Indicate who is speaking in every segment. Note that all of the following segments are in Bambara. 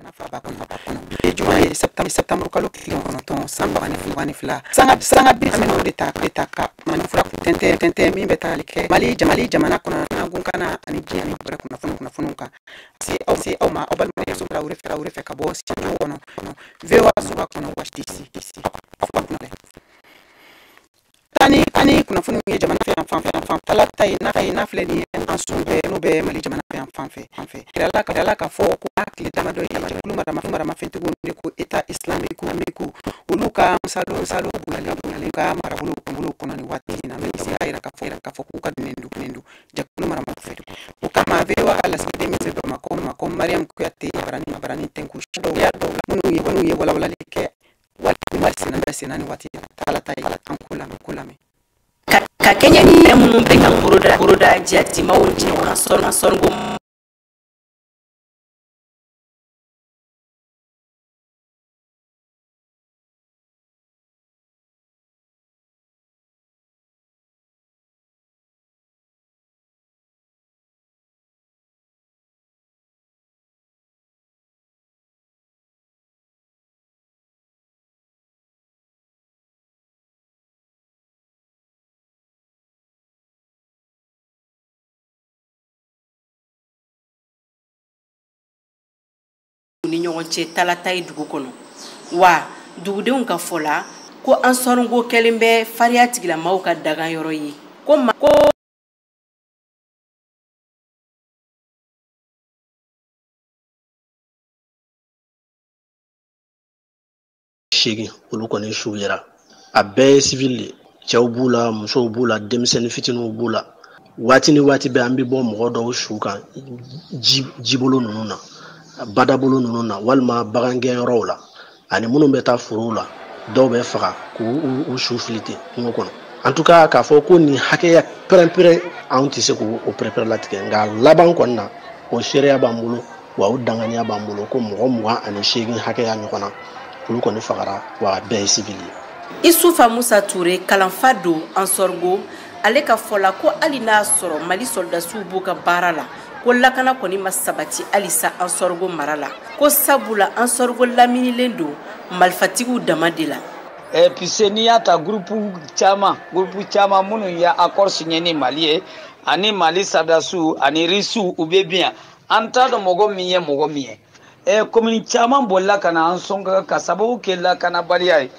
Speaker 1: Faaba kɔnɔ. Bi juma ye septembre kalo tile 9 san 2022, sanga bi an de ta ka Mali fura tɛntɛn tɛntɛn min bɛ taali kɛ Mali jamana kɔnɔ gun kana ani diɲɛ ni wɛrɛ kunnafoniw kan. Se aw ma, aw balima Tarawele fɛ ka bɔ studio kɔnɔ, VOA soba kɔnɔ, Washington DC. Ani kunnafoniw ye jamana fɛ yan fan fɛ yan fan Talata ye n'a ye n'a filɛ nin ye, an sun bɛ n'o bɛ Mali jamana yan fan fɛ fan fɛ. Yirala k'a fɔ ko a tile damadɔ ye, jɛkulu maramafɛntigiw de ko État islamique, olu ka salo bonyalen ka marabolo kunkolo kɔnɔ nin waati in na, min se y'a yira k'a fɔ k'u ka donnen don jɛkulu maramafɛn. O kama, VOA ka lasigiden min bɛ Bamakɔ, Mariam Kuyate, barani tɛnku dɔw ya dɔw la minnu ye walawalali kɛ wali senna nin waati in na. Talata ye, an ko lamɛn.
Speaker 2: Ka kɛɲɛ ni fɛn minnu bɛ ka boroda jatimaw ɲɔgɔn sɔrɔ sɔrɔ. Ni ɲɔgɔn cɛ Talata ye dugu kɔnɔ wa, dugudenw ka fɔ la ko Ansɔrɔngo kɛlen bɛ fariya tigilamaw ka dagan yɔrɔ ye ko ma ko
Speaker 3: 8, olu kɔni su yera. A bɛɛ ye civil de, cɛw b'u la, musow b'u la, denmisɛnnin fitininw b'u la. Waati ni waati bɛɛ, an bɛ bɔ mɔgɔ dɔw su kan jibolo ninnu na, badabolo ninnu na, walima bagangɛnyɔrɔw la, ani minnu bɛ taa forow la. Dɔw bɛ faga k'u u su fili ten kungo kɔnɔ. En tout cas, k'a fɔ ko nin hakɛya pɛrɛn-pɛrɛn, anw tɛ se k'o pɛrɛn-pɛrɛn latigɛ, nka laban kɔni na, o seereya b'an bolo wa, o danganiya b'an bolo ko mɔgɔ 28 hakɛya ɲɔgɔn na, olu kɔni fagara, wa a bɛɛ ye civil ye.
Speaker 2: Isufa Musa Ture, kalanfa don Ansɔrgo, ale ka fɔ la ko hali n'a sɔrɔ Mali sɔrɔdasiw b'u ka baara la, ko lakana kɔni ma sabati halisa Ansɔrgo mara la, ko sabula Ansɔrgo laminilen don marifatigiw dama de la.
Speaker 4: Puisque n'i y'a ta, groupe caman minnu ye accord signé ni Mali ye, ani Mali sardasiw ani Russiw, u bɛ bin yan. An t'a dɔn mɔgɔ min ye mɔgɔ min ye. Commune caman bolila ka na an sɔn ka sababu kɛ lakanabaliya ye.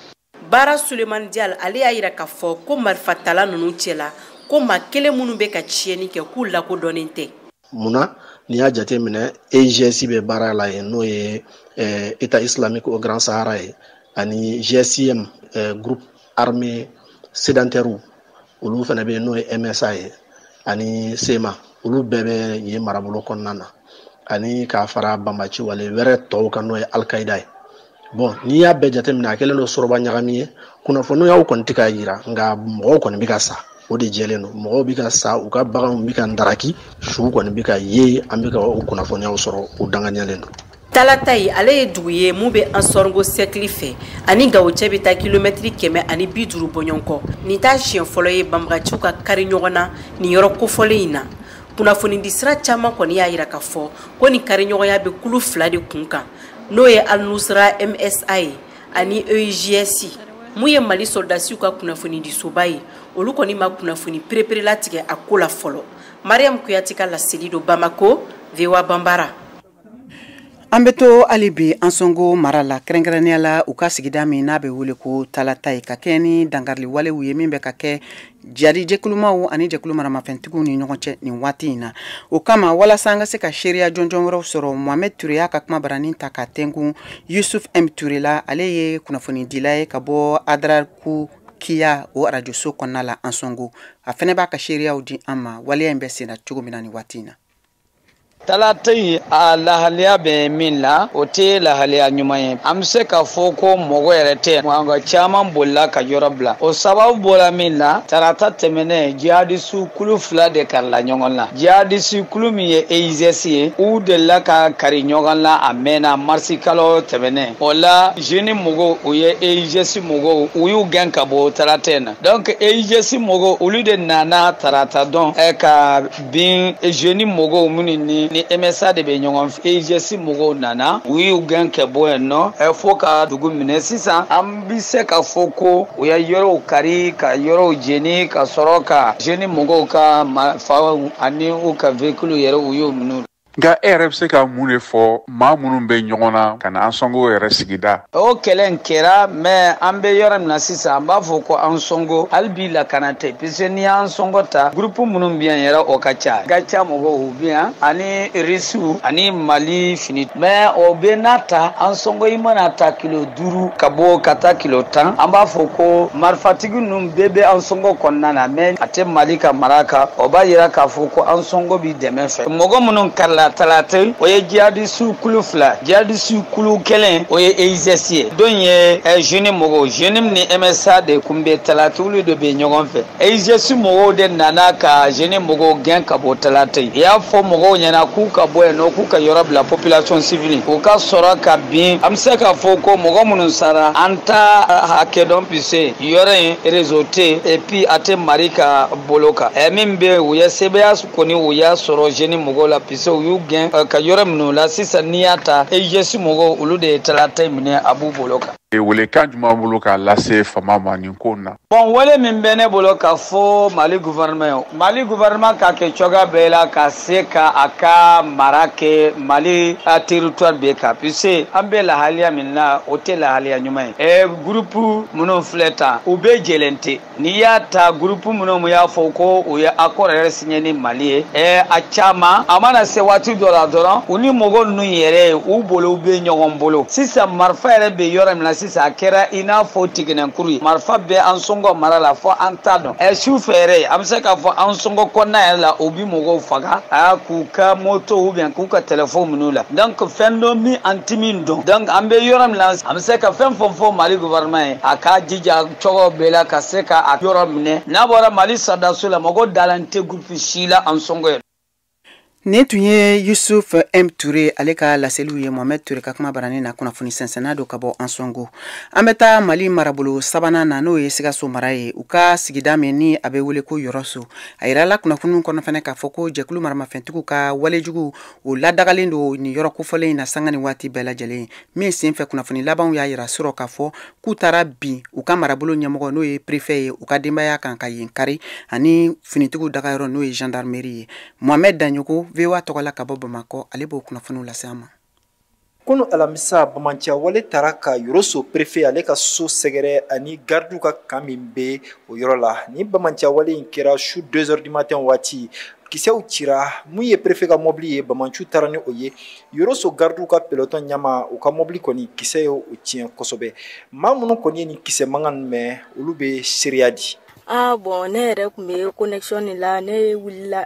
Speaker 2: Baara Sulemani Dial, ale y'a yira k'a fɔ ko marifatala ninnu cɛla, ko maa kelen minnu bɛ ka tiɲɛni kɛ, k'u lakodɔnnen tɛ.
Speaker 3: Munna? N'i y'a jateminɛ, EIGS bɛ baara la yen, n'o ye État islamique au Grand Sahara ye, ani GSIM, groupe armé sédentaire, olu fana bɛ yen, n'o ye MSA ye, ani SEMA, olu bɛɛ bɛ yen marabolo kɔnɔna na, ani k'a fara banbaci wale wɛrɛ tɔw kan, n'o ye Alkaïda ye. Bon, n'i y'a bɛɛ jateminɛ, a kɛlen don sɔrɔba ɲagami ye. Kunnafoniyaw kɔni tɛ k'a yira, nka mɔgɔw kɔni bɛ ka sa, o de jɛlen don. Mɔgɔw bɛ ka sa, u ka baganw bɛ ka ndaraki, suw kɔni bɛ ka ye, an bɛ ka o kunnafoniyaw sɔrɔ, o danganiyalen don.
Speaker 2: Talata ye, ale ye dugu ye mun bɛ Ansɔrɔngo sɛkili fɛ, ani Gawo cɛ bɛ taa kilomɛtiri 150 bɔɲɔgɔn kɔ. Nin t'a siɲɛ fɔlɔ ye banbagaciw ka kari ɲɔgɔn na nin yɔrɔ kofɔlen in na. Kunnafonidisira caman kɔni y'a yira k'a fɔ ko nin kariɲɔgɔnya bɛ kulu fila de kun kan, n'o ye Al-Nusra MSA ye ani EIGS. Mun ye Mali sɔrɔdasiw ka kunnafonidisoba ye, olu kɔni ma kunnafoni pereperelatigɛ a ko la fɔlɔ. Mariam Kuyate ka laseli don Bamako, VOA Banbara.
Speaker 1: An bɛ to hali bi Ansɔngo mara la, kɛrɛnkɛrɛnnenya la u ka sigida min n'a bɛ wele ko Talata ye, ka kɛ ni dankarili walew ye min bɛ ka kɛ jadi jɛkulumaw ani jɛkulu maramafɛntigiw ni ɲɔgɔn cɛ nin waati in na. O kama, walasa an ka se ka seereya jɔnjɔn wɛrɛw sɔrɔ, Mohamed Ture y'a ka kuma baranin ta ka tɛnkun Yusuf M Ture la. Ale ye kunnafonidila ye ka bɔ Adraku Kiya, o arajoso kɔnɔna la Ansɔngo. A fɛnɛ b'a ka seereyaw di an ma waleya in bɛ senna cogo min na nin waati in na.
Speaker 4: Talata in, a lahaliya bɛ min la, o tɛ lahaliya ɲuman ye. An bɛ se ka fɔ ko mɔgɔ yɛrɛ tɛ, nka caman bolila ka yɔrɔ bila. O sababu bɔra min la, tarata tɛmɛnen, jihadisiw kulu fila de karila ɲɔgɔn na. Jihadisi kulu min ye EIGS ye, u delila ka kari ɲɔgɔn na a mɛnna, marisi kalo tɛmɛnen. O la, JNIM mɔgɔw, u ye EIGS mɔgɔw, u y'u gɛn ka bɔ tarata in na. Donc EIGS mɔgɔw, olu de nana tarata dɔn ka bin JNIM mɔgɔw minnu ni ni MSA de bɛ ɲɔgɔn fɛ. EIGS mɔgɔw nana, u y'u gɛn kɛ bɔ yen nɔ fo ka dugu minɛ. Sisan an bɛ se ka fɔ ko u ye yɔrɔw kari, ka yɔrɔw jeni, ka sɔrɔ ka jeni mɔgɔw ka marifaw ani u ka véhicule yɛrɛ, u y'o minɛ.
Speaker 5: Nka e yɛrɛ bɛ se ka mun de fɔ maa minnu bɛ ɲɔgɔn na ka na Ansongo yɛrɛ sigida?
Speaker 4: O kɛlɛ in kɛra, mais an bɛ yɔrɔ min na sisan, an b'a fɔ ko Ansongo hali bi lakana tɛ, puisque n'i y'Ansongo ta, groupe minnu bɛ yan yɛrɛ, o ka ca. Ka ca mɔgɔw bɛ yan ani Rusiw ani Mali fini, mais o bɛ n'a ta Ansongo, i mana ta kilo 5 ka bɔ ka taa kilo 10, an b'a fɔ ko marifatigi ninnu bɛɛ bɛ Ansongo kɔnɔna na, mais a tɛ Mali ka mara kan. O b'a yira k'a fɔ ko Ansongo b'i dɛmɛ fɛ. Mɔgɔ minnu karila talata, o ye jihadisiw kulu fila. Jihadisiw kulu kelen, o ye EIGS ye, don ye JNIM mɔgɔw. JNIM ni MSA de kun bɛ talata, olu de bɛ ɲɔgɔn fɛ. EIGS mɔgɔw de nana ka JNIM mɔgɔw gɛn ka bɔ talata. I y'a fɔ mɔgɔw ɲɛna k'u ka bɔ yen nɔ, k'u ka yɔrɔ bila population civile, u ka sɔrɔ ka bin. An bɛ se k'a fɔ ko mɔgɔ minnu sara, an t'a hakɛ dɔn, puisque yɔrɔ in réseau tɛ, et puis a tɛ mari ka bolo kan. Min bɛ yen, u ye sebaaya kɔni, u y'a sɔrɔ JNIM mɔgɔw la, puisque u y'u gɛn ka yɔrɔ minnu la. Sisan n'i y'a ta, EIGS mɔgɔw, olu de ye talata minɛ, a b'u bolo kan.
Speaker 5: Welekan jumɛn bolo k'a lase fama ma nin ko in na?
Speaker 4: Bon, wele min bɛ ne bolo ka fɔ Mali gouvernement ye, Mali gouvernement ka kɛ cogoya bɛɛ la ka se ka a ka mara kɛ Mali territoire bɛɛ kan, puisque an bɛ lahaliya min na, o tɛ lahaliya ɲuman ye. Groupe minnu filɛ tan, u bɛɛ jɛlen tɛ. N'i y'a ta, groupe minnu y'a fɔ ko u ye accord yɛrɛ signé ni Mali ye, a caman, a mana se waati dɔ la dɔrɔn, u ni mɔgɔ ninnu yɛrɛ, u bolo bɛ ɲɔgɔn bolo. Sisan marifa yɛrɛ bɛ yɔrɔ min na sisan, a kɛra i n'a fɔ tigɛnɛnkuru ye. Marifa bɛ Ansongo mara la fɔ an t'a dɔn. Su fɛ yɛrɛ, an bɛ se k'a fɔ Ansongo kɔnɔna yɛrɛ la, u bi mɔgɔw faga a k'u ka moto ou bien k'u ka téléphone minɛ u la. Donc fɛn dɔ min an ti min dɔn. Donc an bɛ yɔrɔ min na, an bɛ se ka fɛn fɛn fɔ Mali gouvernement ye, a k'a jija cogo bɛɛ la ka se ka a yɔrɔ minɛ. N'a bɔra Mali sɔrɔdasiw la, mɔgɔ dalen tɛ groupe si la Ansongo ye.
Speaker 1: Nin tun ye Yusuf M Ture, ale ka laseliw ye Mohamɛd Ture ka kuma baranin na. Kunnafoni sɛnsɛnna don ka bɔ Ansongo. An bɛ taa Mali marabolo sabanan na, n'o ye Sikaso mara ye, u ka sigida min ni a bɛ wele ko Yɔrɔso. A yirala kunnafoniw kɔnɔ fɛnɛ k'a fɔ ko jɛkulu maramafɛntigiw ka walejugu, o ladagalen don nin yɔrɔ kofɔlen in na sanga ni waati bɛɛ lajɛlen. Min sen fɛ, kunnafoni labanw y'a yira surɔ k'a fɔ k'u taara bin u ka marabolo ɲɛmɔgɔ, n'o ye préfet ye, u ka denbaya kan, ka yen kari, ani finitigiw dagayɔrɔ, n'o ye gendarmerie ye. Mohamɛd Daɲogo, VOA tɔgɔ la ka bɔ Bamakɔ, ale b'o kunnafoniw lase an ma.
Speaker 6: Kunu alamisa, bamanciya wale taara ka Yoroso préfet ale ka so sɛgɛrɛ ani gardiw ka camp min bɛ o yɔrɔ la. Ni bamanciya wale in kɛra su 2 heures du matin waati, kisɛw cira. Mun ye préfet ka mobili ye, bamanciw taara ni o ye. Yoroso gardiw ka peloton ɲama, u ka mobili kɔni, kisɛ ye o tiɲɛ kosɛbɛ. Maa minnu kɔni ye nin kisɛ mankan mɛn, olu bɛ seereya di.
Speaker 7: Ah bon, ne yɛrɛ tun bɛ connexion de la. Ne wulila,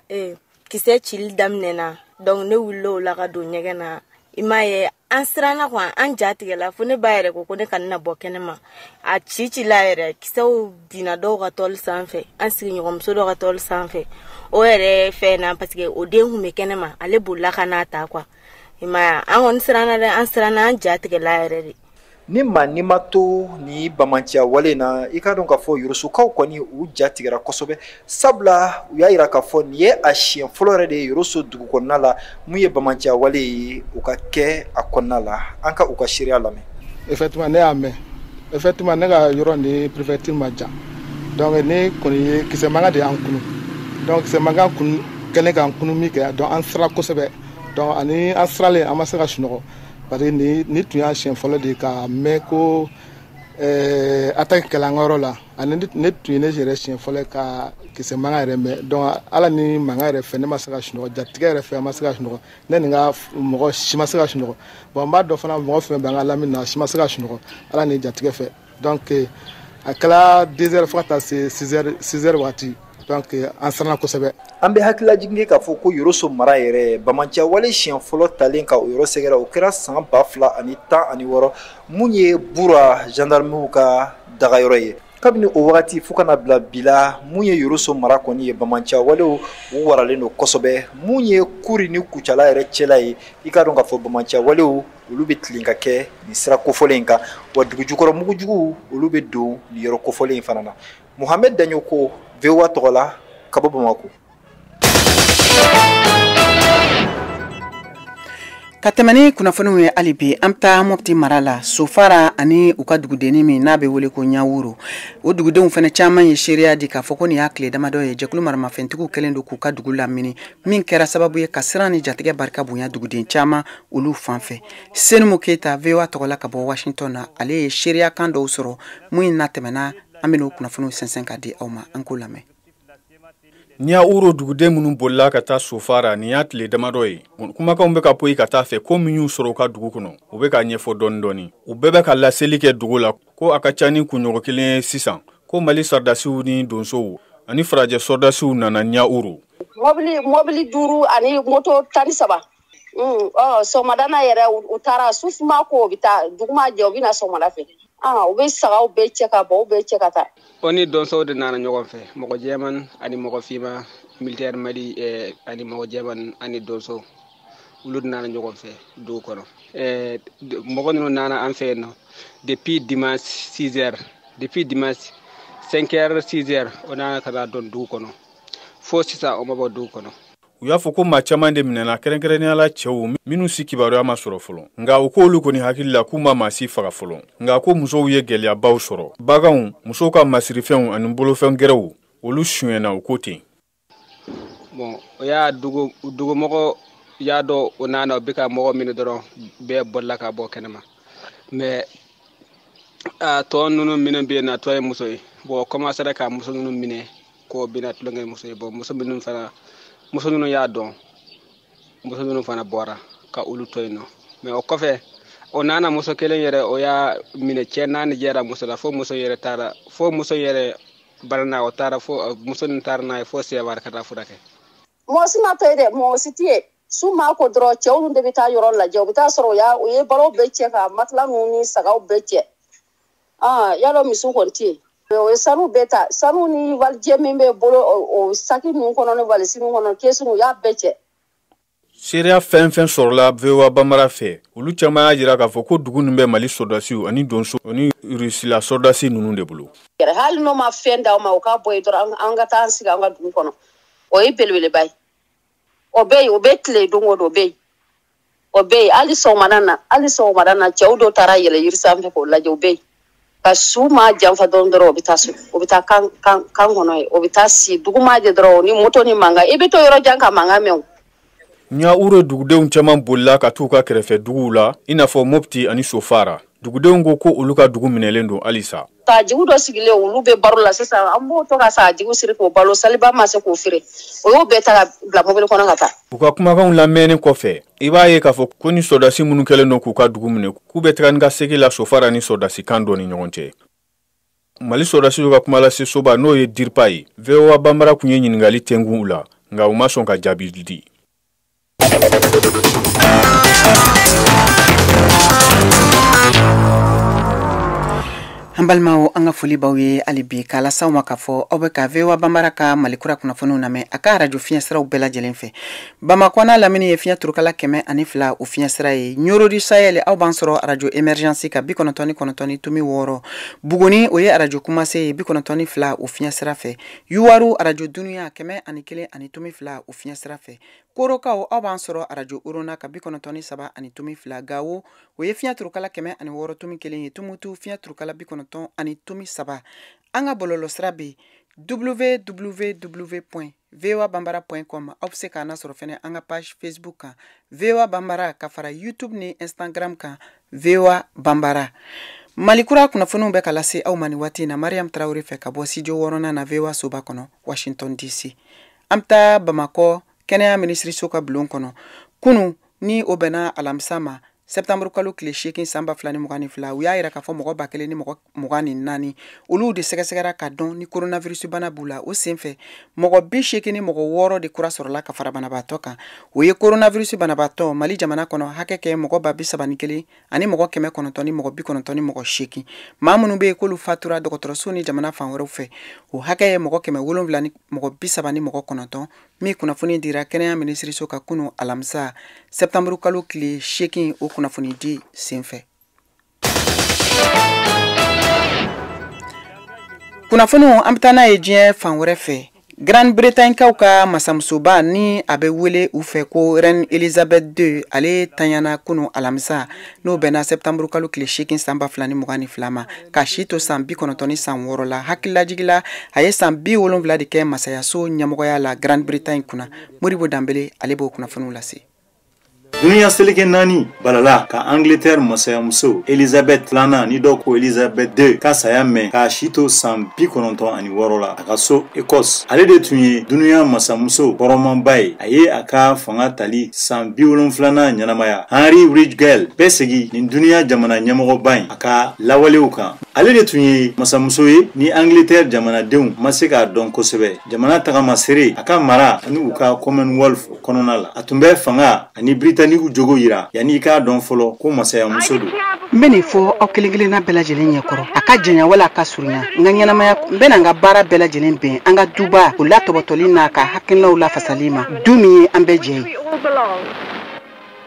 Speaker 7: kisɛ cili daminɛna, donc ne wulila o la ka don ɲɛgɛn na. I m'a ye, an siranna quoi, an ja tigɛla fo ne ba yɛrɛ ko ko ne kana na bɔ kɛnɛ ma. A ci cila yɛrɛ, kisɛw binna dɔw ka tɔli sanfɛ, an sigiɲɔgɔnmuso dɔ ka tɔli sanfɛ. O yɛrɛ fɛn na, parce que o den kun bɛ kɛnɛ ma, ale bolila ka n'a ta quoi. I m'a ye, an kɔni siranna dɛ, an siranna, an ja tigɛla yɛrɛ de.
Speaker 6: Ni maa n'i ma to ni bamanciya wale na, i ka dɔn k'a fɔ Yorosokaw kɔni, u ja tigɛra kosɛbɛ, sabula u y'a yira k'a fɔ nin ye a siɲɛ fɔlɔ yɛrɛ de ye Yoroso dugu kɔnɔna la, mun ye bamanciya wale ye u ka kɛ a kɔnɔna la. An ka u ka seereya lamɛn.
Speaker 8: Effectivement, ne y'a mɛn. Effectivement, ne ka yɔrɔ ni préfecture ma jan, donc ne kɔni ye kisɛ mankan de y'an kunu. Donc kisɛ mankan kun kɛlen k'an kunu min kɛ, donc an siran kosɛbɛ. Donc ani an siralen, an ma se ka sunɔgɔ, parce que ni tun y'a siɲɛ fɔlɔ de ka mɛn ko attaque kɛla an ka yɔrɔ la, ani ne tun ye ne yɛrɛ siɲɛ fɔlɔ ka kisɛ mankan yɛrɛ mɛn. Donc ala ni mankan yɛrɛ fɛ, ne ma se ka sunɔgɔ. Jatigɛ yɛrɛ fɛ, an ma se ka sunɔgɔ. Ne ni n ka mɔgɔ si ma se ka sunɔgɔ. Bon, n b'a dɔn fana, mɔgɔ fɛn bɛ an ka lamini na, si ma se ka sunɔgɔ ala ni jatigɛ fɛ. Donc a kɛla 2 heures fo ka taa se 6 heures, 6 heures waati. Donc an siranna kosɛbɛ.
Speaker 6: An bɛ hakililajigin k'a fɔ ko Yoroso mara yɛrɛ, bamanciya wale siɲɛ fɔlɔ talen ka o yɔrɔ sɛgɛrɛ, o kɛra san 2016, mun ye Bura gendarmew ka dagayɔrɔ ye. Kabini o wagati fo kana bila bi la, mun ye Yoroso mara kɔni ye, bamanciya walew u waralen don kosɛbɛ. Mun ye Kuri ni Kucala yɛrɛ cɛla ye, i ka dɔn k'a fɔ bamanciya walew, olu bɛ tilen ka kɛ nin sira kofɔlen in kan, wa dugujukɔrɔ mugujuguw, olu bɛ don nin yɔrɔ kofɔlen in fana na. Mohamed Daɲoko, VOA tɔgɔ la ka bɔ Bamako.
Speaker 1: Ka tɛmɛ ni kunnafoniw ye hali bi, an bɛ taa Mopti mara la, Sofara ani u ka dugudennin min n'a bɛ wele ko Ɲawuru. O dugudenw fana caman ye seereya di k'a fɔ ko nin y'a tile damadɔ ye, jɛkulu maramafɛntigiw kɛlen don k'u ka dugu lamini, min kɛra sababu ye ka siran ni jatigɛ barika bonya duguden caman olu fan fɛ. Senumu Keyita, VOA tɔgɔ la ka bɔ Washington na, ale ye seereya kan dɔw sɔrɔ min na tɛmɛna, an bɛn'o kunnafoniw sɛnsɛn ka di aw ma, an k'o lamɛn.
Speaker 9: Ɲawuru duguden minnu bolila ka taa Sofara, nin y'a tile damadɔ ye, kumakanw bɛ ka poyi ka taa fɛ ko min y'u sɔrɔ u ka dugu kɔnɔ, u bɛ ka ɲɛfɔ dɔɔni dɔɔni. U bɛɛ bɛ ka laseli kɛ dugu la ko a ka ca ni kunɲɔgɔn kelen ye sisan ko Mali sɔrɔdasiw ni donsow ani farajɛ sɔrɔdasiw nana Ɲawuru.
Speaker 10: Mɔbili 5 ani moto 13. Sɔgɔmada na yɛrɛ u taara su ma ko u bɛ taa dugu ma jɛ, u bɛ na sɔgɔmada fɛ. U bɛ sagaw bɛɛ cɛ ka bɔ, u bɛɛ cɛ ka taa.
Speaker 11: O ni donsow de nana ɲɔgɔn fɛ, mɔgɔ jɛman ani mɔgɔ finman, militaire Mali ani mɔgɔ jɛman ani donso, olu de nana ɲɔgɔn fɛ dugu kɔnɔ. Mɔgɔ ninnu nana an fɛ yen nɔ depuis dimanche 6 heures, depuis dimanche 5 heures 6 heures, o nana ka na don dugu kɔnɔ, fo sisan o ma bɔ dugu kɔnɔ.
Speaker 9: U y'a fɔ ko maa caman de minɛna, kɛrɛnkɛrɛnnenya la cɛw minnu si kibaruya ma sɔrɔ fɔlɔ, nka u k'olu kɔni hakili la k'u ma maa si faga fɔlɔ. Nka ko musow ye gɛlɛyabaw sɔrɔ, baganw, musow ka masirifɛnw ani bolofɛn gɛrɛw, olu sonyɛna, u ko ten.
Speaker 11: Bon, o y'a dugumɔgɔ y'a dɔn o nana, o bɛ ka mɔgɔ minɛ dɔrɔn, bɛɛ bolila ka bɔ kɛnɛma. Mais a tɔ ninnu minnu bɛ yen nɔ, a tɔ ye muso ye. Bon, o commencera ka muso ninnu minɛ k'o bɛna tulonkɛ muso ye. Bon, muso minnu fana, muso ninnu y'a dɔn, muso ninnu fana bɔra ka olu to yen nɔ. Mais o kɔfɛ, o nana muso kelen yɛrɛ, o y'a minɛ, cɛ 4 jɛra muso la, fo muso yɛrɛ taara, fo muso yɛrɛ banana, o taara fo muso nin taara n'a ye fo Seware ka taa furakɛ.
Speaker 10: Mɔgɔ si ma to yen dɛ, mɔgɔ si tɛ yen. Su maa ko dɔrɔn, cɛw de bɛ taa yɔrɔ lajɛ, u bɛ taa sɔrɔ u ye balo bɛɛ cɛ ka matelas ninnu ni sagaw bɛɛ cɛ. Yalɔ misiw kɔni tɛ yen. O ye sanu bɛɛ ta, sanu ni walijɛ min bɛ bolo o saki ninnu kɔnɔ ni valisi ninnu kɔnɔ, kɛsu ninnu, u y'a bɛɛ cɛ.
Speaker 9: Seereya fɛn fɛn sɔrɔla VOA Bambara fɛ, olu caman y'a jira k'a fɔ ko dugu ninnu bɛ Mali sɔrɔdasiw ani donso ani Rusila sɔrɔdasi ninnu de bolo.
Speaker 10: Hali n'o ma fɛn d'aw ma, u k'a bɔ yen dɔrɔn, an ka taa an sigi an ka dugu kɔnɔ, o ye belebeleba ye. O bɛ yen, o bɛ tile don o don, o bɛ yen. O bɛ yen, hali sɔgɔmada na cɛw dɔw taara yɛlɛ yiri sanfɛ k'o lajɛ, o bɛ yen. Ka su ma janfa dɔrɔn dɔrɔn, o bɛ taa so, o bɛ taa kan kɔnɔ yen, o bɛ taa si dugu ma jɛ dɔrɔn, ni moto ni mankan, i bɛ to yɔrɔ jan ka mankan mɛn o.
Speaker 9: Ɲawuru dugudenw caman bolila ka t'u ka kɛrɛfɛ duguw la, i n'a fɔ Mopti ani Sofara. Dugudenw ko ko olu ka dugu minɛlen don halisa.
Speaker 10: Sagajigiw dɔ sigilen, olu bɛ baro la sisan, an b'o to ka sagajigiw siri k'o balo, saliba ma se k'o feere, o y'o bɛɛ ta ka bila mobili kɔnɔ ka taa.
Speaker 9: U ka kumakanw lamɛnnen kɔfɛ, i b'a ye k'a fɔ ko ni sɔrɔdasi minnu kɛlen don k'u ka dugu minɛ, k'u bɛ taga ni ka segin la Sofara ni sɔrɔdasi kan dɔ ni ɲɔgɔn cɛ. Mali sɔrɔdasiw ka kumalase soba, n'o ye DIRPA ye, VOA Bambara tun ye ɲininkali tɛngun u la, nka u ma sɔn ka jaabi di.
Speaker 1: An balimaw, an ka foli b'aw ye hali bi, k'a las'aw ma k'a fɔ aw bɛ ka VOA Bambara ka Malikura kunnafoniw lamɛn a ka arajo fiɲɛsiraw bɛɛ lajɛlen fɛ. Bamakɔ n'a lamini ye fiɲɛ turukala 102 o fiɲɛsira ye. Ɲoro du Sahel, aw b'an sɔrɔ arajo Emergence kan 99.6. Buguni, o ye arajo Kumase ye 92 o fiɲɛsira fɛ. Yuwaru, arajo Dunuya 101.2 o fiɲɛsira fɛ. Korokaw, aw b'an sɔrɔ arajo Orona ka 93.2. Gawo, o ye fiɲɛ turukala 106.1 ye. Tumutu, fiɲɛ turukala 90.3. An ka bɔlɔlɔsira bɛ www.voabambara.com. Aw bɛ se k'an lasɔrɔ fɛnɛ an ka page Facebook kan VOA Bambara, ka fara YouTube ni Instagram kan VOA Bambara. Malikura kunnafoniw bɛ ka lase aw ma nin waati in na Mariam Traoré fɛ ka bɔ studio 6nan na VOA soba kɔnɔ, Washington DC. An bɛ taa Bamakɔ kɛnɛya minisiriso ka bulon kɔnɔ kunu, ni o bɛnna alamisa ma, septembre kalo tile 8 san 2022. U y'a yira k'a fɔ mɔgɔ 1024 olu de sɛgɛsɛgɛra ka dɔn ni coronavirus bana b'u la. O senfɛ, mɔgɔ 86 de kura sɔrɔla ka fara banabaatɔ kan. O ye coronavirus banabaatɔ Mali jamana kɔnɔ hakɛ kɛ mɔgɔ 31 ani mɔgɔ 900 ni mɔgɔ 98. Maa minnu bɛ yen k'olu fatura dɔgɔtɔrɔso ni jamana fan wɛrɛw fɛ, o hakɛ ye mɔgɔ 700 ni mɔgɔ 39. Min kunnafoni dira kɛnɛya minisiriso ka kunu alamisa septembre kalo tile 8 o kunnafoni di senfɛ. Kunnafoniw, an bɛ taa n'a ye diɲɛ fan wɛrɛ fɛ. Grande-Bretagne-kaw ka masamusoba ni a bɛ wele u fɛ ko Reine Elizabeth II, ale tanyana kunu alamisa, n'o bɛnna septembre kalo tile 8 san 2022 ma, ka si to san 96 la. Hakililajigila, a ye san 70 de kɛ masayaso ɲɛmɔgɔya la Grande-Bretagne kunna. Modibo Danbele, ale b'o kunnafoniw lase.
Speaker 12: Duniya seleke naani balala ka Angleterre masayamuso Elizabeth filanan, ni dɔw ko Elizabeth II, ka saya mɛn k'a si to san 96 la a ka so Écosse. Ale de tun ye duniya masamuso kɔrɔmanba ye. A ye a ka fanga tali san 70nan ɲɛnamaya. Henry Ridgell bɛ segin nin duniya jamana ɲɛmɔgɔba in a ka lawalew kan. Ale de tun ye masamuso ye ni Angleterre jamanadenw ma se k'a dɔn kosɛbɛ. Jamana tagamasere a ka mara ani u ka Commonwealth kɔnɔna la, a tun bɛ fanga ani Britaniku jogo yira yanni i k'a dɔn fɔlɔ ko masayamuso don.
Speaker 1: N bɛ nin fɔ aw kelen kelenna bɛɛ lajɛlen ɲɛkɔrɔ, a ka janya wala a ka surunya, n ka ɲɛnamaya, n bɛna n ka baara bɛɛ lajɛlen bɛn an ka duba o latɔbɔtɔli n'a ka hakilinaw lafasali ma, du min ye an bɛɛ jɛ ye.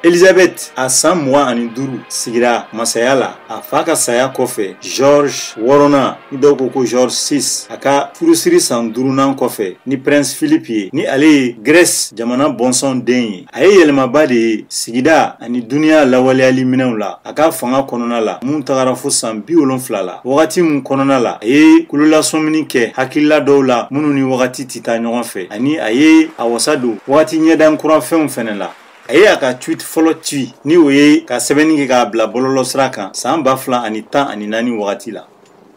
Speaker 12: Elizabeth a san 25 sigira masaya la a fa ka saya kɔfɛ, George wɔɔrɔnan, ni dɔw ko ko George VI, a ka furusiri san duurunan kɔfɛ ni Prince Philip ye, ni ale ye Grèce jamana bɔnsɔn den ye. A ye yɛlɛmaba de ye sigida ani duniya lawaleyali minɛnw la a ka fanga kɔnɔna la, mun tagara fo san 70 la, wagati mun kɔnɔna la a ye kololasɔmini kɛ hakilila dɔw la minnu ni wagati tɛ taa ɲɔgɔn fɛ, ani a ye a wasa don wagati ɲɛdan kurafɛnw fɛnɛ la. A ye a ka tweet fɔlɔ ci, ni o ye ka sɛbɛnni kɛ k'a bila bɔlɔlɔsira kan san 2014 wagati la.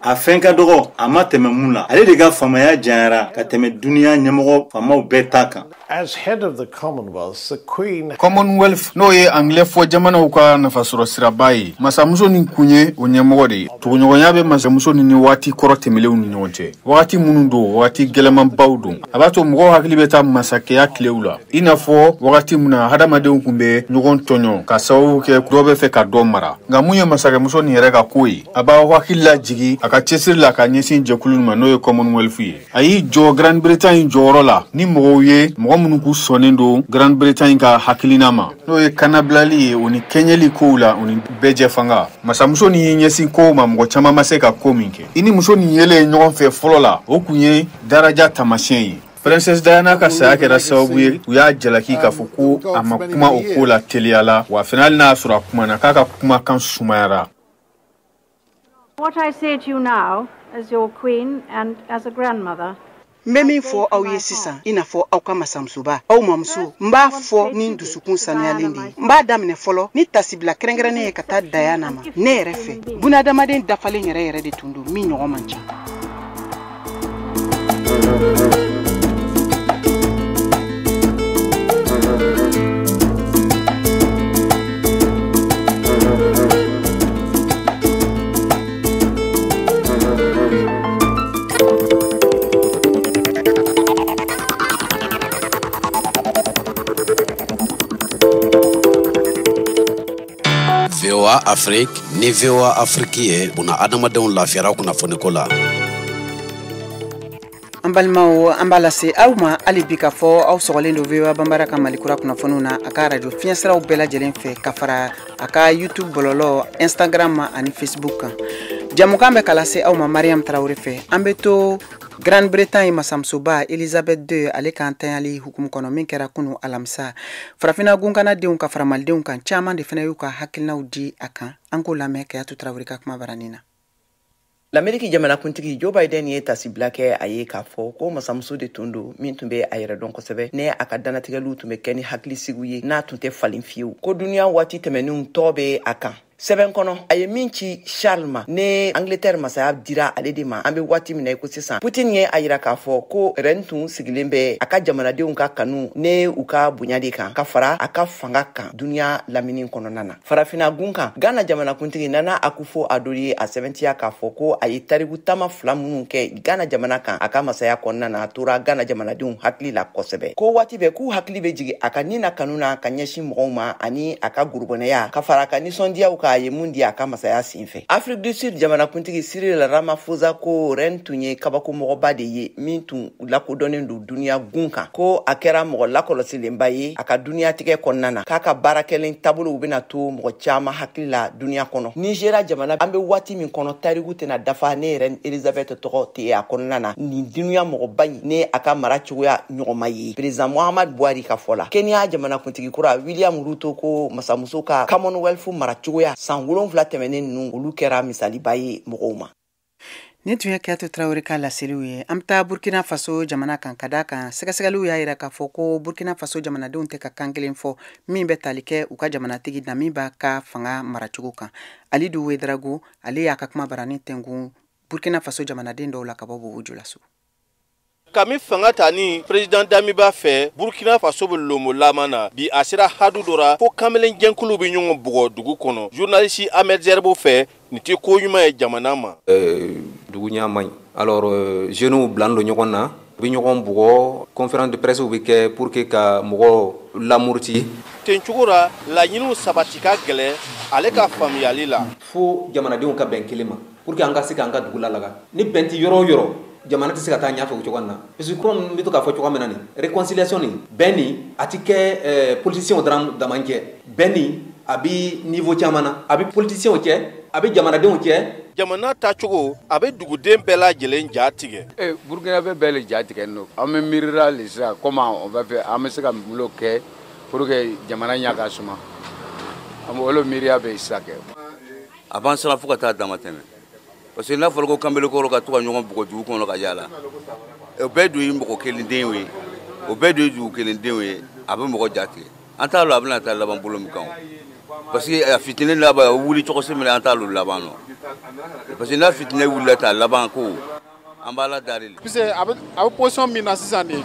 Speaker 12: A fɛn ka dɔgɔ a ma tɛmɛ mun la, ale de ka faamaya janyara ka tɛmɛ duniya ɲɛmɔgɔ faamaw bɛɛ ta kan.
Speaker 13: As head of the Commonwealth, the Queen.
Speaker 9: Commonwealth, n'o ye anglais fɔ jamanaw ka nafasɔrɔ siraba ye, masamuso nin kun ye o ɲɛmɔgɔ de ye. Tuguɲɔgɔnya bɛ masamuso ni waati kɔrɔ tɛmɛlenw ni ɲɔgɔn cɛ, wagati minnu don, wagati gɛlɛmanbaw don. A b'a to mɔgɔw hakili bɛ taa masakɛya tilew la, i n'a fɔ wagati min na hadamadenw kun bɛ ɲɔgɔn tɔɲɔ ka sababu kɛ dɔ bɛ fɛ ka dɔ mara. Nka mun ye masakɛmuso nin yɛrɛ ka ko ye, a b'aw hakili lajigi a ka cɛsiri la ka ɲɛsin jɛkulu ma, n'o ye Commonwealth ye. A y'i jɔ Grande-Bretagne jɔyɔrɔ la ni mɔgɔw ye, mɔgɔ minnu k'u sɔnnen don Grande-Bretagne ka hakilina ma, n'o ye kannabilali ye o ni kɛɲɛli kow la, o ni bɛɛjɛ fanga. Masamuso nin y'i ɲɛsin kow ma mɔgɔ caman ma se ka ko min kɛ. I ni muso nin yelen ɲɔgɔn fɛ fɔlɔ la, o kun ye daraja taamasiyɛn ye. Princesse Diana ka saya kɛra sababu ye u y'a jalaki k'a fɔ ko a ma kuma o ko la teliya la, wa fana hali n'a y'a sɔrɔ a kumana, k'a ka kumakan sumayara.
Speaker 14: What I say to you now, as your queen and as a grandmother,
Speaker 1: N bɛ min fɔ aw ye sisan, i n'a fɔ aw ka masamusoba, aw mamuso, n b'a fɔ ni dusukun sanuyalen de ye. N b'a daminɛ fɔlɔ ni tasibila kɛrɛnkɛrɛnnen ye ka taa Diana ma. Ne yɛrɛ fɛ, bunadamaden dafalen yɛrɛ yɛrɛ de tun don min ɲɔgɔn man ca.
Speaker 15: VOA Afrique ni VOA Afrique ye buna adamadenw lafiyara kunnafoniko la.
Speaker 1: An balimaw, an b'a lase aw ma hali bi k'a fɔ aw sɔgɔlen don VOA Banbara ka Malikura kunnafoniw na a ka radio fiɲɛsiraw bɛɛ lajɛlen fɛ, ka fara a ka YouTube, bɔlɔlɔ, Instagram ani Facebook kan. Jamukan bɛ ka lase aw ma Mariam Tarawele fɛ. An bɛ to Grande-Bretagne masamusoba Elizabeth II, ale kan tanyali hukumu kɔnɔ min kɛra kunu alamisa. Farafinna gunkanadenw ka fara malidenw kan, caman de fana y'u ka hakilinaw di a kan. An k'o lamɛn Kayatu Tarawele ka kuma baranin na.
Speaker 16: L'Ameriki jamanakuntigi Joe Biden ye tasibila kɛ a ye k'a fɔ ko masamuso de tun don min tun bɛ a yɛrɛ dɔn kosɛbɛ, ne a ka dannatigɛliw tun bɛ kɛ ni hakilisigiw ye, n'a tun tɛ falen fiyewu, ko duniya waati tɛmɛnenw tɔ bɛ a kan. Sɛbɛn kɔnɔ a ye min ci Charles ma, ne Angleterre masaya dira ale de ma an bɛ waati min na i ko sisan. Putin ye a yira k'a fɔ ko reine tun sigilen bɛ a ka jamanadenw ka kanu ne u ka bonya de kan, ka fara a ka fanga kan duniya lamini kɔnɔna na. Farafinna gun kan, Ghana jamanakuntigi Nana Akufo-Addo ye a sɛbɛntiya k'a fɔ ko a ye tariku taama fila minnu kɛ Ghana jamana kan a ka masaya kɔnɔna na, a tora Ghana jamanadenw hakili la kosɛbɛ, ko waati bɛɛ k'u hakili bɛ jigin a ka ni na kanu na ka ɲɛsin mɔgɔw ma ani a ka gorobɔnɛya, ka fara a ka nisɔndiyaw kan. a ye mun di a ka masaya sen fɛ. Afrique du Sud jamanakuntigi Cyril Ramaphosa ko reine tun ye kabakomɔgɔba de ye min tun lakodɔnnen don duniya gun kan, ko a kɛra mɔgɔ lakɔlɔsilenba ye a ka duniyatigɛ kɔnɔna na, k'a ka baarakɛlen taabolow bɛna to mɔgɔ caman hakili la duniya kɔnɔ. Nigéria jamana, an bɛ waati min kɔnɔ, tariku tɛna dafa ne yɛrɛ Elizabeth tɔgɔ tɛ a kɔnɔna na. Nin duniya mɔgɔba in ne a ka mara cogoya ɲɔgɔn ma ye, président Muhammad Buhari ka fɔ la. Kenya jamanakuntigi kura William Ruto ko masamuso ka Commonwealth mara cogoya san 7 tɛmɛnen ninnu, olu kɛra misaliba ye mɔgɔw ma.
Speaker 1: Nin tun ye Kiyatu Tarawele ka laseliw ye. An bɛ taa Burkina Faso jamana kan, ka d'a kan sɛgɛsɛgɛliw y'a jira k'a fɔ ko Burkina Faso jamanadenw tɛ ka kan kelen fɔ min bɛ tali kɛ u ka jamanatigi Damiba ka fanga maracogo kan. Alidu Ouedraogo, ale y'a ka kuma barani tɛnkun Burkina Faso jamanaden dɔw la ka bɔ Bobo Julaso.
Speaker 17: Kami fanga ta ni président Damiba fɛ, Burkina Faso bɛ lomo laban na bi. A sera hadu dɔ ra fo kamalen jɛnkulu bɛ ɲɔgɔn bugɔ dugu kɔnɔ. Journaliste Ahmed Zerbo fɛ, nin tɛ ko ɲuman ye jamana ma.
Speaker 18: Dugu ɲɛ man ɲi. Alors jeunes bilalen don ɲɔgɔn na, u bɛ ɲɔgɔn bugɔ, conférence de presse bɛ kɛ pour que ka mɔgɔw lamuruti.
Speaker 17: Ten cogo la, laɲiniw sabati ka gɛlɛn ale ka faamuyali la.
Speaker 18: Fo jamanadenw ka bɛn kelen ma pour que an ka se k'an ka dugu lalaga. Ni bɛn tɛ yɔrɔ o yɔrɔ, jamana tɛ se ka taa ɲɛfɛ o cogo na, parce que comme n bɛ to k'a fɔ cogoya min na, nin réconciliation nin, bɛn nin, a ti kɛ politiciens dɔrɔn dama cɛ. Bɛn nin, a bɛ niveau caman na, a bɛ politiciens cɛ, a bɛ jamanadenw cɛ.
Speaker 17: Jamana tacogo a bɛ duguden bɛɛ lajɛlen ja tigɛ.
Speaker 19: Burukina bɛɛ le ja tigɛ nɔ. An bɛ miirila le sisan comment on va faire, an bɛ se ka mun kɛ pour que jamana ɲɛ ka suma. An bɛ olu miiriya bɛ sisan kɛ.
Speaker 20: A b'an siran fo ka taa dama tɛmɛ. Parce que n'a fɔra ko kanbelekɔrɔ ka to ka ɲɔgɔn bugɔ dugu kɔnɔ ka yaala, o bɛɛ dun ye mɔgɔ kelen denw ye, o bɛɛ dun ye dugu kelen denw ye, a bɛ mɔgɔ ja tigɛ. An t'a lɔn a bɛna taa laban bolo min kan, parce que a fitinɛ laban a wuli cogo si min, an t'a lɔn laban nɔ, parce que n'a fitinɛ wulila ta laban ko an b'a la dari.
Speaker 21: Puisque a bɛ position min na sisan de,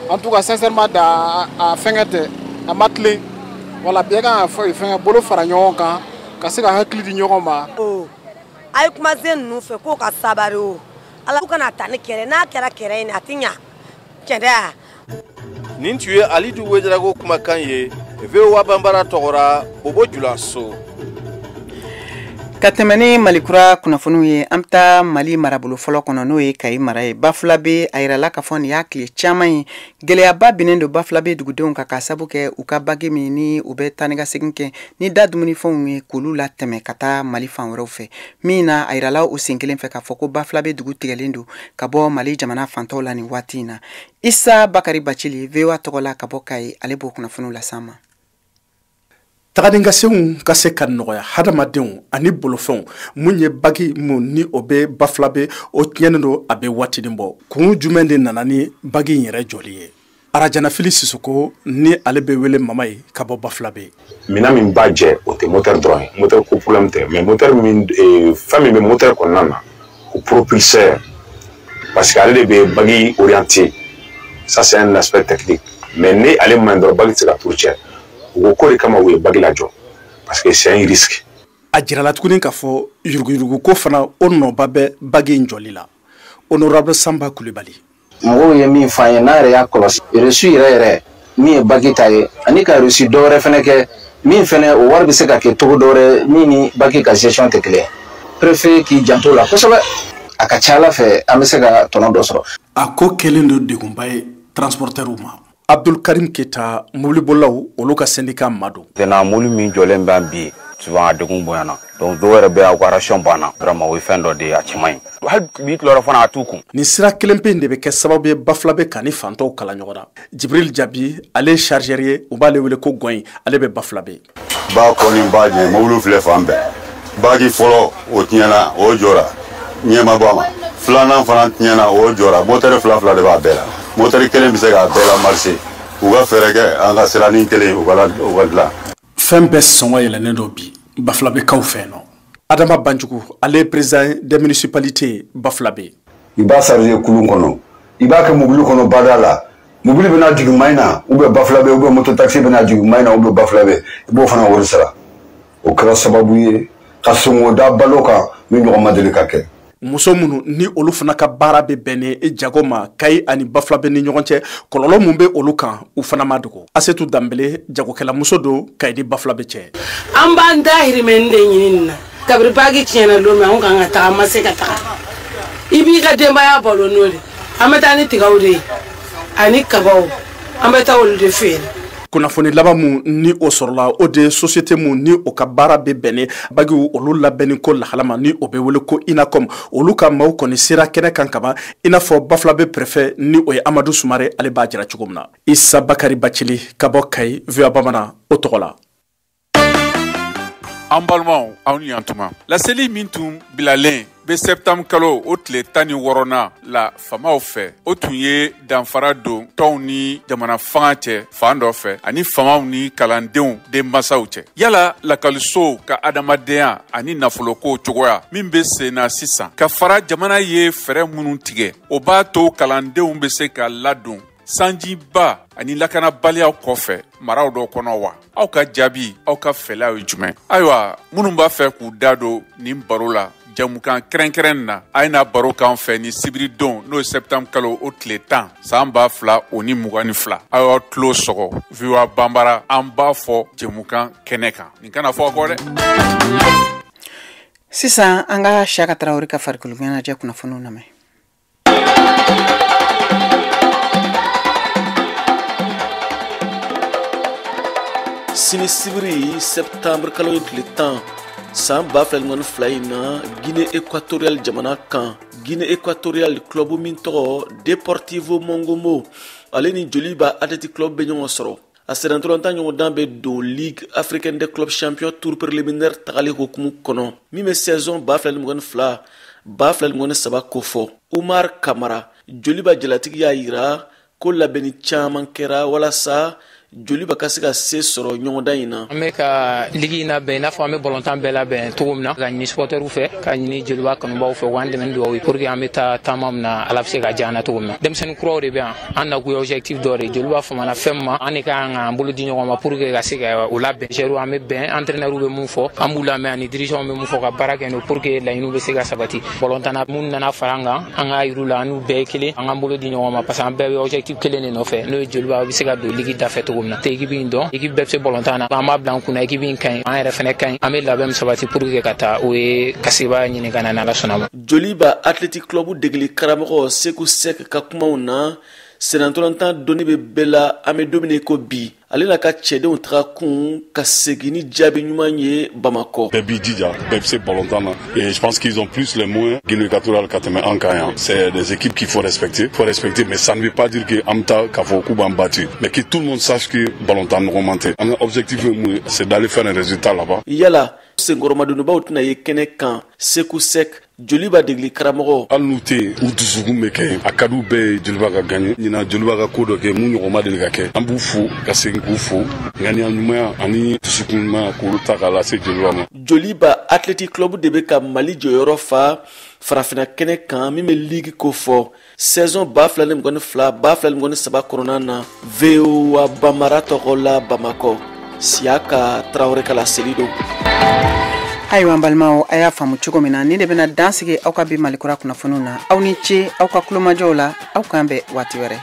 Speaker 21: en tout cas sincèrement da a fɛngɛ tɛ, a ma tilen. Wala bɛɛ kan ka fɛngɛ bolo fara ɲɔgɔn kan ka se ka hakili di ɲɔgɔn ma.
Speaker 22: A ye kumasen ninnu fɛ k'o ka sabari, o ala kana taa ni kɛlɛ, n'a kɛra kɛlɛ ye a tɛ ɲa cɛndɛ.
Speaker 17: Nin tun ye Alidu Ouedraogo kumakan ye VOA Banbara tɔgɔra Bobo Julaso.
Speaker 1: Ka tɛmɛ ni Malikura kunnafoniw ye, an bɛ taa Mali marabolo fɔlɔ kɔnɔ, n'o ye Kayi mara ye. Bafulabe, a yirala k'a fɔ nin y'a tile caman ye, gɛlɛyaba binnen don Bafulabe dugudenw kan, k'a sabu kɛ u ka bagi min ni u bɛ taa ni ka segin kɛ ni da dumunifɛnw ye k'olu latɛmɛ ka taa Mali fan wɛrɛw fɛ. Min na, a yirala o sen kelen fɛ k'a fɔ ko Bafulabe dugu tigɛlen don ka bɔ Mali jamana fantɔw la nin waati in na. Isa Bakari Bacili, VOA tɔgɔ la ka bɔ Kayi, ale b'o kunnafoniw las'an ma.
Speaker 23: Taganinkasenw ka se ka nɔgɔya hadamadenw ani bolofɛnw. Mun ye bagi mun ni o bɛ Bafulabe, o tiɲɛnen don, a bɛ waatinin bɔ. Kun jumɛn de nana ni bagi in yɛrɛ jɔli ye? Arajanafili Sisoko, ni ale bɛ wele Mama ye, ka bɔ Bafulabe.
Speaker 24: Minɛn min b'a jɛ, o tɛ moteur dɔrɔn ye, moteur ko problème tɛ, mais moteur min, fɛn min bɛ moteur kɔnɔna na, o propulseur, parce que ale de bɛ bagi orienté. Ça c'est un aspect technique, mais ni ale man dɔrɔn, bagi tɛ se ka tour cɛ. U ko de kama u ye bagi lajɔ, parce que c'est un risque.
Speaker 23: A jirala tuguni k'a fɔ yuruguyurugu ko fana, o nɔba bɛ bagi in jɔli la. Honorable Samba Kulibali.
Speaker 25: Mɔgɔw ye min f'an ye, n'an yɛrɛ y'a kɔlɔsi, reçu yɛrɛ yɛrɛ min ye bagi ta ye, ani ka reçu dɔ wɛrɛ fɛnɛ kɛ min fɛnɛ, o wari bɛ se ka kɛ togo dɔ wɛrɛ min ni bagi ka gestion tɛ kelen ye. Préfet k'i janto o la kosɛbɛ, a ka ca ala fɛ an bɛ se ka tɔnɔ dɔ sɔrɔ.
Speaker 23: A ko kɛlen don degunba ye transportɛriw ma. Abdul Karim Keta, mobilibolilaw olu ka syndicat ma don.
Speaker 26: Maintenant mobili min jɔlen bɛ bi, souvent a degun bonyana, donc dɔw yɛrɛ bɛ yan, u ka ration banna. Vraiment o ye fɛn dɔ de ye, a cɛ man ɲi. Hali bi tilayɔrɔ fana a t'u kun.
Speaker 23: Nin sira kelen pe in de bɛ kɛ sababu ye Bafulabe ka ni fantɔw kala ɲɔgɔn na. Jibril Jabi, ale ye chargeur ye, u b'ale wele ko Gɔnyi, ale bɛ Bafulabe.
Speaker 27: Ba kɔni b'a ɲɛ, mobili filɛ fan bɛɛ. Bagi fɔlɔ o tiɲɛna, o jɔra, ɲɛ ma bɔ a ma. Filanan fana tiɲɛna, o jɔra. Moteur fila fila de b'a bɛɛ la. Moteur kelen bɛ se k'a bɛɛ la marcher. U ka fɛɛrɛ kɛ an ka siranin kelen u ka dilan.
Speaker 23: Fɛn bɛɛ sɔngɔ yɛlɛnnen don bi Bafulabekaw fɛ yen nɔ. Adama Banjugu, ale ye président des municipalités Bafulabe.
Speaker 27: I b'a charger kulun kɔnɔ, i b'a kɛ mobili kɔnɔ bada la, mobili bɛna jigin Mayina ou bien Bafulabe, ou bien moto taxi bɛna jigin Mayina ou bien Bafulabe, i b'o fana wari sara. O kɛra sababu ye ka sɔngɔ da balo kan min ɲɔgɔn ma deli ka kɛ.
Speaker 23: Muso minnu ni olu fana ka baara bɛ bɛn ni jago ma Kayi ani Bafulabe ni ɲɔgɔn cɛ, kɔlɔlɔ mun bɛ olu kan u fana ma dogo. Asetu Danbele, jagokɛlamuso don Kayi ni Bafulabe cɛ.
Speaker 2: An b'an dahirimɛ de ɲini nin na. Kabiri bagi tiɲɛna don min, anw kan ka taga, an ma se ka taga. I b'i ka denbaya balo n'o de. An bɛ taa ni tigaw de ye ani kabaw, an bɛ taa olu de feere.
Speaker 23: Kunnafoni laban mun ni o sɔrɔla, o de ye société mun ni o ka baara bɛ bɛn bagiw olu labɛnni ko lahala ma, ni o bɛ wele ko INACOM, olu ka maaw kɔni sera kɛnɛ kan kaban, i n'a fɔ Bafulabe préfet ni o ye Amadu Sumare, ale b'a jira cogo min na. Isa Bakari Bacili ka bɔ Kayi, VOA Bamanan o tɔgɔ la.
Speaker 3: An balimaw, aw ni yantuma. Laseli min tun bilalen bɛ septembre kalo o tile 16nan la famaw fɛ, o tun ye danfara don tɔnw ni jamana fanga cɛ fan dɔ fɛ, ani famaw ni kalandenw denmansaw cɛ. Yala lakɔlisow ka adamadenya ani nafoloko cogoya min bɛ sen na sisan, ka fara jamana ye fɛɛrɛ minnu tigɛ, o b'a to kalandenw bɛ se ka ladon sanjiba ani lakanabaliyaw kɔfɛ maraw dɔ kɔnɔ wa? Aw ka jaabi, aw ka fɛlaw ye jumɛn? Ayiwa, minnu b'a fɛ k'u da don nin baro la jamukan kɛrɛnkɛrɛn na, a ye na baro k'an fɛ ni sibiridon, n'o ye septembre kalo o tile 10 san 2022. Aw y'aw tulo sɔgɔ VOA Banbara, an b'a fɔ jamukan kɛnɛ kan. Nin kana fɔ aw kɔ dɛ.
Speaker 1: Sisan an ka Siyaka Tarawele ka farikolo ɲɛnajɛ kunnafoniw lamɛn.
Speaker 4: Sini sibiri septembre kalo ye tile 10 san 2022 in na, Guinée équatoriale jamana kan, Guinée équatoriale club min tɔgɔ Deportivo Mongomo, ale ni Joliba Athletic Club bɛ ɲɔgɔn sɔrɔ. A sennantolatan ɲɔgɔndan bɛ don Ligue africaine des clubs champions tour préliminaire tagali hokumu kɔnɔ, min bɛ saison 2022 2023 kofɔ. Umar Kamara, Joliba jalatigi y'a yira ko labɛnni caman kɛra walasa Joliba ka se ka se sɔrɔ ɲɔgɔndan in na.
Speaker 5: An bɛ ka ligue in labɛn i n'a fɔ an bɛ balontan bɛɛ labɛn cogo min na, ka ɲini supporters fɛ, ka ɲini Joliba kanubaw fɛ, u k'an dɛmɛ ni dugawu ye pour que an bɛ taa taama min na, Ala bɛ se ka diya an na cogo min na. Denmisɛnnin kuraw de bɛ yan, an nakun ye objectif dɔ de ye. Joliba famana fɛn min ma, an de ka kan k'an bolo di ɲɔgɔn ma pour que ka se ka o labɛn. Joueurs an bɛ bɛn, entraîneurs bɛ mun fɔ, an b'u lamɛn, ani dirigeants bɛ mun fɔ, ka baara kɛ n'o pour que laɲiniw bɛ se ka sabati. Balontan na minnu nana fara an kan, an k'a yir'u la an n'u bɛɛ ye kelen, an k'an bolo di ɲɔgɔn ma parce que an bɛɛ bɛ objectif kelen de nɔfɛ, n'o ye Joliba bɛ se ka don ligue dafɛ cogo min na. Tɛ équipe in dɔn, équipe bɛɛ bɛ se balontan na, an b'a bila an kunna équipe in ka ɲi, an yɛrɛ fɛnɛ ka ɲi, an bɛ labɛn min sabati pour que ka taa o ye ka sebaya ɲini ka na n'Ala sɔnna ma.
Speaker 4: Joliba Athletic Club degeli karamɔgɔ Seku Sek ka kumaw na, sennantolatan dɔnni bɛ bɛɛ la, an bɛ don min na i ko bi, ale n'a ka cɛdenw taga kun ka segin ni jaabi ɲuman ye Bamakɔ.
Speaker 6: Bɛɛ b'i jija, bɛɛ bɛ se balontan na, et je pense qu'ils ont plus les moyens Guinée équatoriale ka tɛmɛ an kan yan. C'est des équipes qu'il faut respecter, mais ça ne veut pas dire que an bɛ taa k'a fɔ k'u b'an battu, mais que tout le monde sache que balontan nɔgɔman tɛ. An ka objectif ye mun ye, c'est d'aller faire un résultat là-bas.
Speaker 4: Yala senkɔrɔmadonbaw tɛna ye kɛnɛ kan? Seku Sek, Joliba degeli karamɔgɔ.
Speaker 6: Hali n'u tɛ yen, u dusukun bɛ kɛ, a ka d'u bɛɛ ye Joliba ka gagner. Ɲinan Joliba ka ko dɔ kɛ mun ɲɔgɔn ma deli ka kɛ. An b'u fo ka segin k'u fo, ŋaniya ɲumanya ani dusukun ɲumanya k'olu ta k'a lase Joliba ma.
Speaker 4: Joliba Athletic Club de bɛ ka Mali jɔyɔrɔ fa farafinna kɛnɛ kan min bɛ ligue ko fɔ saison 2022 2023 kɔnɔna na. VOA Bambara tɔgɔ la Bamakɔ, Siyaka Tarawele ka laseli don.
Speaker 1: Ayiwa n balimaw, a y'a faamu cogo min na, ni de bɛna dan sigi aw ka bi Malikura kunnafoniw na. Aw ni ce aw ka kulomajɔw la, aw k'an bɛn waati wɛrɛ.